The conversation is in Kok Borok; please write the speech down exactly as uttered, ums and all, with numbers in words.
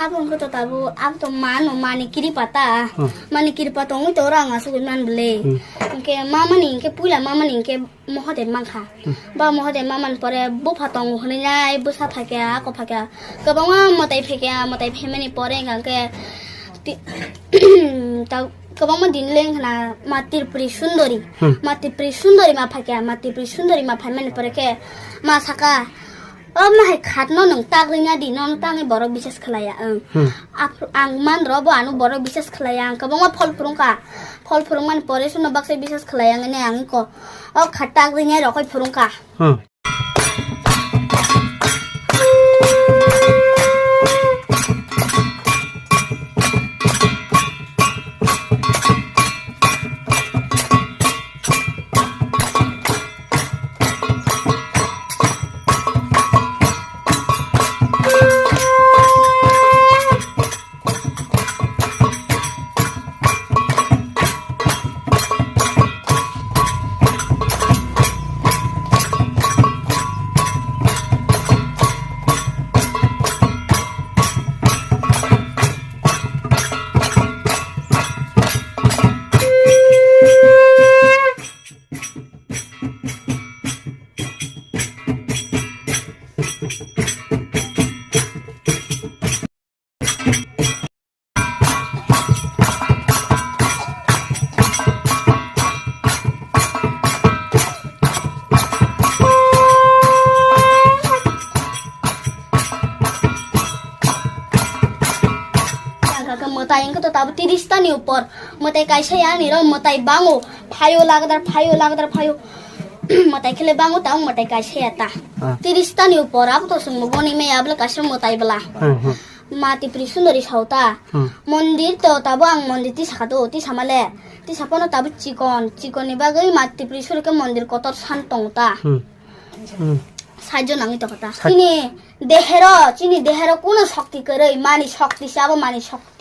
Abo wngkhe to tabuk, abo to mano, mani kiripa ta. Hmm. Mani kiripa tongwi to oro ang asugwi man bwle. Hmm. Hwnkhe mamani hwnkhe puila mamani hwnkhe Mohodev mankha. Hmm. Ba Mohodev mamani pore bupha tongo hwnwi nai bwsa phaikha, ako phaikha. Kwbangma mwtai phaikha, mwtai phaimani pore hwnkhe ti-, ta-, kwbangma din le wngkha na ma Tripuri Sundori. Hmm. Ma Tripuri Sundori ma phaikha, ma Tripuri Sundori ma phaimani pore khe ma saka, "O ma hai khatno nwng tak rwngya di, nono tangwi borok bisas khlaiya," wng. Hmm. Ap-, ang man rw bo ano borok bisas khlaiya, ang kwbangma phol phwrwngkha. Phol phwrwngmani pore suno baksa bisas khlaiya hwnwi ang iko. O khat tak rwngya rok phwrwngkha. Hmm. Ang kha khe mwtai wngkhe to tabuk tiris ta ni upor. Mwtai kaisa ya ani rw mwtai bango. Phaio lagdar, phaio lagdar, phaio. Mwtai khe le bango ta, ang mwtai kaisa ya ta. Ah. Tiris ta ni upor, abo to chwng bo goni maya bwle kaisa mwtai bwla. Hmm, hmm. Ma Tripuri Sundori sao ta. Hmm. Mondir to tabuk ang mondir tisa kha do, tisa male. Tisa phano tabuk chikon, chikon ni bagwi ma Tripuri Sundori khe mondir kotor san tongo ta. Hmm. Hmm. Saijo nangwi tongkha ta. Sai- Chini dehero, chini dehero kuno shokti kwrwi, mani shokti se abo mani shokti.